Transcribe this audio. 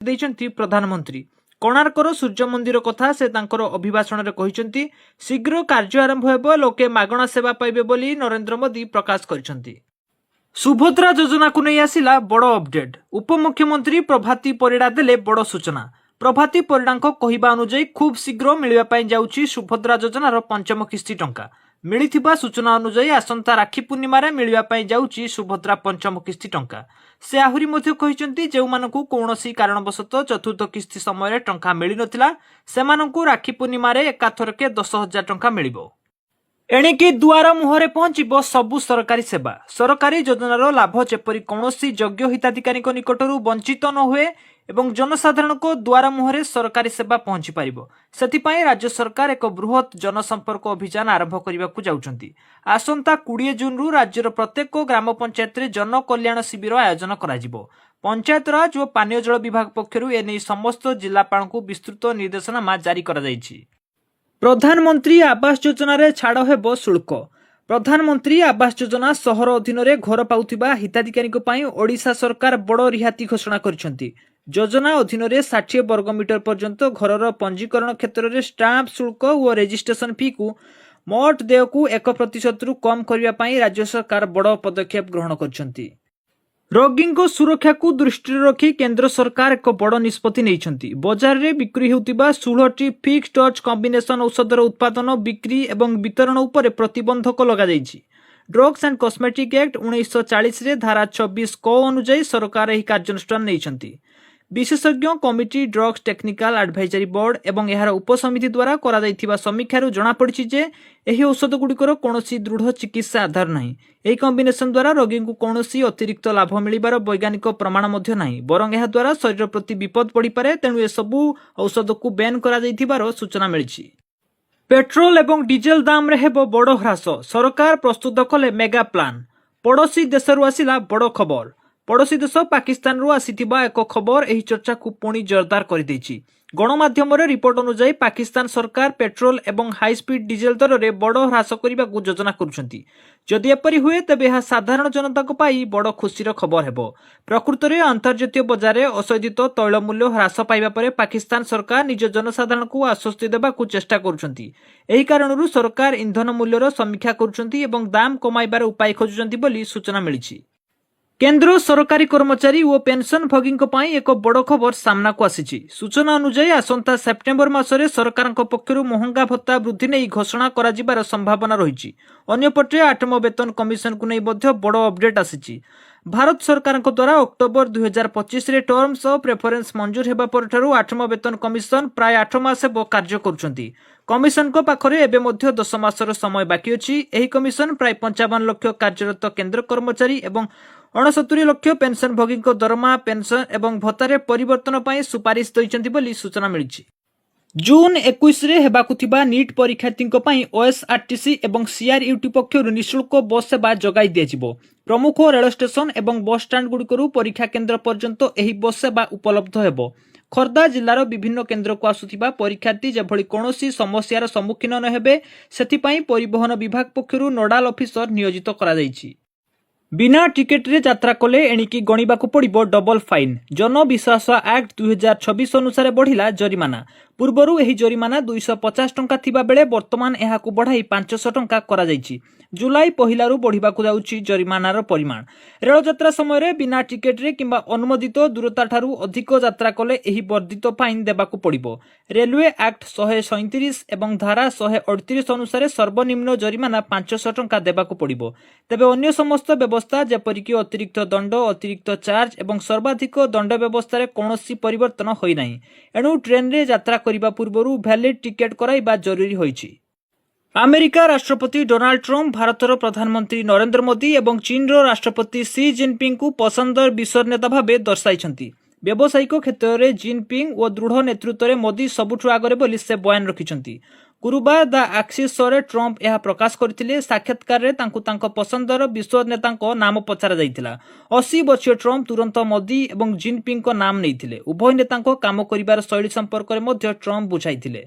ଦେଇଛନ୍ତି ପ୍ରଧାନମନ୍ତ୍ରୀ। କୋଣାର୍କର ସୂର୍ଯ୍ୟ ମନ୍ଦିର କଥା ସେ ତାଙ୍କର ଅଭିଭାଷଣରେ କହିଛନ୍ତି। ଶୀଘ୍ର କାର୍ଯ୍ୟ ଆରମ୍ଭ ହେବ, ଲୋକେ ମାଗଣା ସେବା ପାଇବେ ବୋଲି ନରେନ୍ଦ୍ର ମୋଦି ପ୍ରକାଶ କରିଛନ୍ତି। ସୁଭଦ୍ରା ଯୋଜନାକୁ ନେଇ ଆସିଲା ବଡ଼ ଅପଡେଟ୍। ଉପମୁଖ୍ୟମନ୍ତ୍ରୀ ପ୍ରଭାତୀ ପରିଡ଼ା ଦେଲେ ବଡ଼ ସୂଚନା। ପ୍ରଭାତୀ ପରିଡ଼ାଙ୍କ କହିବା ଅନୁଯାୟୀ, ଖୁବ୍ ଶୀଘ୍ର ମିଳିବା ପାଇଁ ଯାଉଛି ସୁଭଦ୍ରା ଯୋଜନାର ପଞ୍ଚମ କିସ୍ତି ଟଙ୍କା। ମିଳିଥିବା ସୂଚନା ଅନୁଯାୟୀ, ଆସନ୍ତା ରାକ୍ଷୀ ପୂର୍ଣ୍ଣିମାରେ ମିଳିବା ପାଇଁ ଯାଉଛି ସୁଭଦ୍ରା ପଞ୍ଚମ କିସ୍ତି ଟଙ୍କା। ସେ ଆହୁରି ମଧ୍ୟ କହିଛନ୍ତି, ଯେଉଁମାନଙ୍କୁ କୌଣସି କାରଣବଶତଃ ଚତୁର୍ଥ କିସ୍ତି ସମୟରେ ଟଙ୍କା ମିଳିନଥିଲା, ସେମାନଙ୍କୁ ରାକ୍ଷୀ ପୂର୍ଣ୍ଣିମାରେ ଏକାଥରକେ 10,000 ଟଙ୍କା ମିଳିବ। ଏଣିକି ଦୁଆର ମୁହଁରେ ପହଞ୍ଚିବ ସବୁ ସରକାରୀ ସେବା। ସରକାରୀ ଯୋଜନାର ଲାଭ ଯେପରି କୌଣସି ଯୋଗ୍ୟ ହିତାଧିକାରୀଙ୍କ ନିକଟରୁ ବଞ୍ଚିତ ନ ହୁଏ ଏବଂ ଜନସାଧାରଣଙ୍କ ଦୁଆର ମୁହଁରେ ସରକାରୀ ସେବା ପହଞ୍ଚି ପାରିବ, ସେଥିପାଇଁ ରାଜ୍ୟ ସରକାର ଏକ ବୃହତ୍ ଜନସମ୍ପର୍କ ଅଭିଯାନ ଆରମ୍ଭ କରିବାକୁ ଯାଉଛନ୍ତି। ଆସନ୍ତା 20 ଜୁନରୁ ରାଜ୍ୟର ପ୍ରତ୍ୟେକ ଗ୍ରାମ ପଞ୍ଚାୟତରେ ଜନ କଲ୍ୟାଣ ଶିବିର ଆୟୋଜନ କରାଯିବ। ପଞ୍ଚାୟତରାଜ ଓ ପାନୀୟ ଜଳ ବିଭାଗ ପକ୍ଷରୁ ଏନେଇ ସମସ୍ତ ଜିଲ୍ଲାପାଳଙ୍କୁ ବିସ୍ତୃତ ନିର୍ଦ୍ଦେଶନାମା ଜାରି କରାଯାଇଛି। ପ୍ରଧାନମନ୍ତ୍ରୀ ଆବାସ ଯୋଜନାରେ ଛାଡ଼ ହେବ ଶୁଳ୍କ। ପ୍ରଧାନମନ୍ତ୍ରୀ ଆବାସ ଯୋଜନା ସହର ଅଧୀନରେ ଘର ପାଉଥିବା ହିତାଧିକାରୀଙ୍କ ପାଇଁ ଓଡ଼ିଶା ସରକାର ବଡ଼ ରିହାତି ଘୋଷଣା କରିଛନ୍ତି। ଯୋଜନା ଅଧୀନରେ 60 ବର୍ଗ ମିଟର ପର୍ଯ୍ୟନ୍ତ ଘରର ପଞ୍ଜୀକରଣ କ୍ଷେତ୍ରରେ ଷ୍ଟାମ୍ପ ଶୁଳ୍କ ଓ ରେଜିଷ୍ଟ୍ରେସନ ଫିକୁ ମୋଟ ଦେୟକୁ 1%ରୁ କମ୍ କରିବା ପାଇଁ ରାଜ୍ୟ ସରକାର ବଡ଼ ପଦକ୍ଷେପ ଗ୍ରହଣ କରିଛନ୍ତି। ରୋଗୀଙ୍କ ସୁରକ୍ଷାକୁ ଦୃଷ୍ଟିରେ ରଖି କେନ୍ଦ୍ର ସରକାର ଏକ ବଡ଼ ନିଷ୍ପତ୍ତି ନେଇଛନ୍ତି। ବଜାରରେ ବିକ୍ରି ହେଉଥିବା 16ଟି ଫିକ୍ସଡ ଡୋଜ୍ କମ୍ବିନେସନ ଔଷଧର ଉତ୍ପାଦନ, ବିକ୍ରି ଏବଂ ବିତରଣ ଉପରେ ପ୍ରତିବନ୍ଧକ ଲଗାଯାଇଛି। ଡ୍ରଗ୍ସ ଆଣ୍ଡ କସ୍ମେଟିକ୍ ଆକ୍ଟ 1940ରେ ଧାରା 26 କ ଅନୁଯାୟୀ ସରକାର ଏହି କାର୍ଯ୍ୟାନୁଷ୍ଠାନ ନେଇଛନ୍ତି। ବିଶେଷଜ୍ଞ committee, drugs technical advisory board ଏବଂ ଏହାର ଉପସମିତି ଦ୍ୱାରା କରାଯାଇଥିବା ସମୀକ୍ଷାରୁ ଜଣାପଡ଼ିଛି ଯେ ଏହି ଔଷଧଗୁଡ଼ିକର କୌଣସି ଦୃଢ଼ ଚିକିତ୍ସା ଆଧାର ନାହିଁ। ଏହି କମ୍ବିନେସନ ଦ୍ୱାରା ରୋଗୀଙ୍କୁ କୌଣସି ଅତିରିକ୍ତ ଲାଭ ମିଳିବାର ବୈଜ୍ଞାନିକ ପ୍ରମାଣ ମଧ୍ୟ ନାହିଁ, ବରଂ ଏହାଦ୍ୱାରା ଶରୀର ପ୍ରତି ବିପଦ ବଢ଼ିପାରେ। ତେଣୁ ଏସବୁ ଔଷଧକୁ ବ୍ୟାନ୍ କରାଯାଇଥିବାର ସୂଚନା ମିଳିଛି। ପେଟ୍ରୋଲ ଏବଂ ଡିଜେଲ ଦାମରେ ହେବ ବଡ଼ ହ୍ରାସ, ସରକାର ପ୍ରସ୍ତୁତ କଲେ ମେଗା ପ୍ଲାନ୍। ପଡ଼ୋଶୀ ଦେଶରୁ ଆସିଲା ବଡ଼ ଖବର। ପଡ଼ୋଶୀ ଦେଶ ପାକିସ୍ତାନରୁ ଆସିଥିବା ଏକ ଖବର ଏହି ଚର୍ଚ୍ଚାକୁ ପୁଣି ଜୋରଦାର କରିଦେଇଛି। ଗଣମାଧ୍ୟମରେ ରିପୋର୍ଟ ଅନୁଯାୟୀ, ପାକିସ୍ତାନ ସରକାର ପେଟ୍ରୋଲ ଏବଂ ହାଇସ୍ପିଡ୍ ଡିଜେଲ ଦରରେ ବଡ଼ ହ୍ରାସ କରିବାକୁ ଯୋଜନା କରୁଛନ୍ତି। ଯଦି ଏପରି ହୁଏ, ତେବେ ଏହା ସାଧାରଣ ଜନତାଙ୍କ ପାଇଁ ବଡ଼ ଖୁସିର ଖବର ହେବ। ପ୍ରକୃତରେ ଅନ୍ତର୍ଜାତୀୟ ବଜାରରେ ଅଶୋଧିତ ତୈଳ ମୂଲ୍ୟ ହ୍ରାସ ପାଇବା ପରେ ପାକିସ୍ତାନ ସରକାର ନିଜ ଜନସାଧାରଣଙ୍କୁ ଆଶ୍ୱସ୍ତି ଦେବାକୁ ଚେଷ୍ଟା କରୁଛନ୍ତି। ଏହି କାରଣରୁ ସରକାର ଇନ୍ଧନ ମୂଲ୍ୟର ସମୀକ୍ଷା କରୁଛନ୍ତି ଏବଂ ଦାମ କମାଇବାର ଉପାୟ ଖୋଜୁଛନ୍ତି ବୋଲି ସୂଚନା ମିଳିଛି। କେନ୍ଦ୍ର ସରକାରୀ କର୍ମଚାରୀ ଓ ପେନ୍ସନଭୋଗୀଙ୍କ ପାଇଁ ଏକ ବଡ଼ ଖବର ସାମ୍ନାକୁ ଆସିଛି। ସୂଚନା ଅନୁଯାୟୀ, ଆସନ୍ତା ସେପ୍ଟେମ୍ବର ମାସରେ ସରକାରଙ୍କ ପକ୍ଷରୁ ମହଙ୍ଗା ଭତ୍ତା ବୃଦ୍ଧି ନେଇ ଘୋଷଣା କରାଯିବାର ସମ୍ଭାବନା ରହିଛି। ଅନ୍ୟପଟେ ଆଠମ ବେତନ କମିଶନକୁ ନେଇ ମଧ୍ୟ ବଡ଼ ଅପଡେଟ୍ ଆସିଛି। ଭାରତ ସରକାରଙ୍କ ଦ୍ୱାରା ଅକ୍ଟୋବର 2025ରେ ଟର୍ମସ ଅଫ୍ ରେଫରେନ୍ସ ମଞ୍ଜୁର ହେବା ପରଠାରୁ ଆଠମ ବେତନ କମିଶନ ପ୍ରାୟ 8 ମାସ ହେବ କାର୍ଯ୍ୟ କରୁଛନ୍ତି। କମିଶନଙ୍କ ପାଖରେ ଏବେ ମଧ୍ୟ 10 ମାସର ସମୟ ବାକି ଅଛି। ଏହି କମିଶନ ପ୍ରାୟ 55 ଲକ୍ଷ କାର୍ଯ୍ୟରତ କେନ୍ଦ୍ର କର୍ମଚାରୀ ଏବଂ 69 ଲକ୍ଷ ପେନ୍ସନଭୋଗୀଙ୍କ ଦରମା, ପେନ୍ସନ ଏବଂ ଭତ୍ତାରେ ପରିବର୍ତ୍ତନ ପାଇଁ ସୁପାରିଶ ଦେଇଛନ୍ତି ବୋଲି ସୂଚନା ମିଳିଛି। ଜୁନ୍ 21ରେ ହେବାକୁ ଥିବା ନିଟ୍ ପରୀକ୍ଷାର୍ଥୀଙ୍କ ପାଇଁ ଓଏସ୍ଆରଟିସି ଏବଂ ସିଆରୟୁଟି ପକ୍ଷରୁ ନିଃଶୁଳ୍କ ବସ୍ ସେବା ଯୋଗାଇ ଦିଆଯିବ। ପ୍ରମୁଖ ରେଳ ଷ୍ଟେସନ ଏବଂ ବସ୍ ଷ୍ଟାଣ୍ଡଗୁଡ଼ିକରୁ ପରୀକ୍ଷା କେନ୍ଦ୍ର ପର୍ଯ୍ୟନ୍ତ ଏହି ବସ୍ ସେବା ଉପଲବ୍ଧ ହେବ। ଖୋର୍ଦ୍ଧା ଜିଲ୍ଲାର ବିଭିନ୍ନ କେନ୍ଦ୍ରକୁ ଆସୁଥିବା ପରୀକ୍ଷାର୍ଥୀ ଯେଭଳି କୌଣସି ସମସ୍ୟାର ସମ୍ମୁଖୀନ ନ ହେବେ, ସେଥିପାଇଁ ପରିବହନ ବିଭାଗ ପକ୍ଷରୁ ନୋଡାଲ ଅଫିସର ନିୟୋଜିତ କରାଯାଇଛି। ବିନା ଟିକେଟରେ ଯାତ୍ରା କଲେ ଏଣିକି ଗଣିବାକୁ ପଡ଼ିବ ଡବଲ ଫାଇନ୍। ଜନବିଶ୍ୱାସ ଆକ୍ଟ 2026 ଅନୁସାରେ ବଢ଼ିଲା ଜରିମାନା। ପୂର୍ବରୁ ଏହି ଜରିମାନା 250 ଟଙ୍କା ଥିବା ବେଳେ ବର୍ତ୍ତମାନ ଏହାକୁ ବଢ଼ାଇ 500 ଟଙ୍କା କରାଯାଇଛି। ଜୁଲାଇ 1ରୁ ବଢ଼ିବାକୁ ଯାଉଛି ଜରିମାନାର ପରିମାଣ। ରେଳଯାତ୍ରା ସମୟରେ ବିନା ଟିକେଟରେ କିମ୍ବା ଅନୁମୋଦିତ ଦୂରତାଠାରୁ ଅଧିକ ଯାତ୍ରା କଲେ ଏହି ବର୍ଦ୍ଧିତ ଫାଇନ୍ ଦେବାକୁ ପଡ଼ିବ। ରେଲୱେ ଆକ୍ଟ 137 ଏବଂ ଧାରା 138 ଅନୁସାରେ ସର୍ବନିମ୍ନ ଜରିମାନା 500 ଟଙ୍କା ଦେବାକୁ ପଡ଼ିବ। ତେବେ ଅନ୍ୟ ସମସ୍ତ ବ୍ୟବସ୍ଥା, ଯେପରିକି ଅତିରିକ୍ତ ଦଣ୍ଡ, ଅତିରିକ୍ତ ଚାର୍ଜ ଏବଂ ସର୍ବାଧିକ ଦଣ୍ଡ ବ୍ୟବସ୍ଥାରେ କୌଣସି ପରିବର୍ତ୍ତନ ହୋଇନାହିଁ। ଏଣୁ ଟ୍ରେନରେ ଯାତ୍ରା କରିବା ପୂର୍ବରୁ ଭ୍ୟାଲିଡ୍ ଟିକେଟ୍ କରାଇବା ଜରୁରୀ ହୋଇଛି। ଆମେରିକା ରାଷ୍ଟ୍ରପତି ଡୋନାଲ୍ଡ ଟ୍ରମ୍ପ ଭାରତର ପ୍ରଧାନମନ୍ତ୍ରୀ ନରେନ୍ଦ୍ର ମୋଦି ଏବଂ ଚୀନର ରାଷ୍ଟ୍ରପତି ସି ଜିନପିଙ୍ଗଙ୍କୁ ପସନ୍ଦର ବିଶ୍ୱ ନେତା ଭାବେ ଦର୍ଶାଇଛନ୍ତି। ବ୍ୟବସାୟିକ କ୍ଷେତ୍ରରେ ଜିନପିଙ୍ଗ ଓ ଦୃଢ଼ ନେତୃତ୍ୱରେ ମୋଦି ସବୁଠୁ ଆଗରେ ବୋଲି ସେ ବୟାନ ରଖିଛନ୍ତି। ଗୁରୁବାର ଦ ଆକ୍ସିସ୍ ଶୋରେ ଟ୍ରମ୍ପ ଏହା ପ୍ରକାଶ କରିଥିଲେ। ସାକ୍ଷାତକାରରେ ତାଙ୍କୁ ତାଙ୍କ ପସନ୍ଦର ବିଶ୍ୱ ନେତାଙ୍କ ନାମ ପଚରାଯାଇଥିଲା। 80 ବର୍ଷୀୟ ଟ୍ରମ୍ପ ତୁରନ୍ତ ମୋଦି ଏବଂ ଜିନପିଙ୍ଗଙ୍କ ନାମ ନେଇଥିଲେ। ଉଭୟ ନେତାଙ୍କ କାମ କରିବାର ଶୈଳୀ ସମ୍ପର୍କରେ ମଧ୍ୟ ଟ୍ରମ୍ପ ବୁଝାଇଥିଲେ।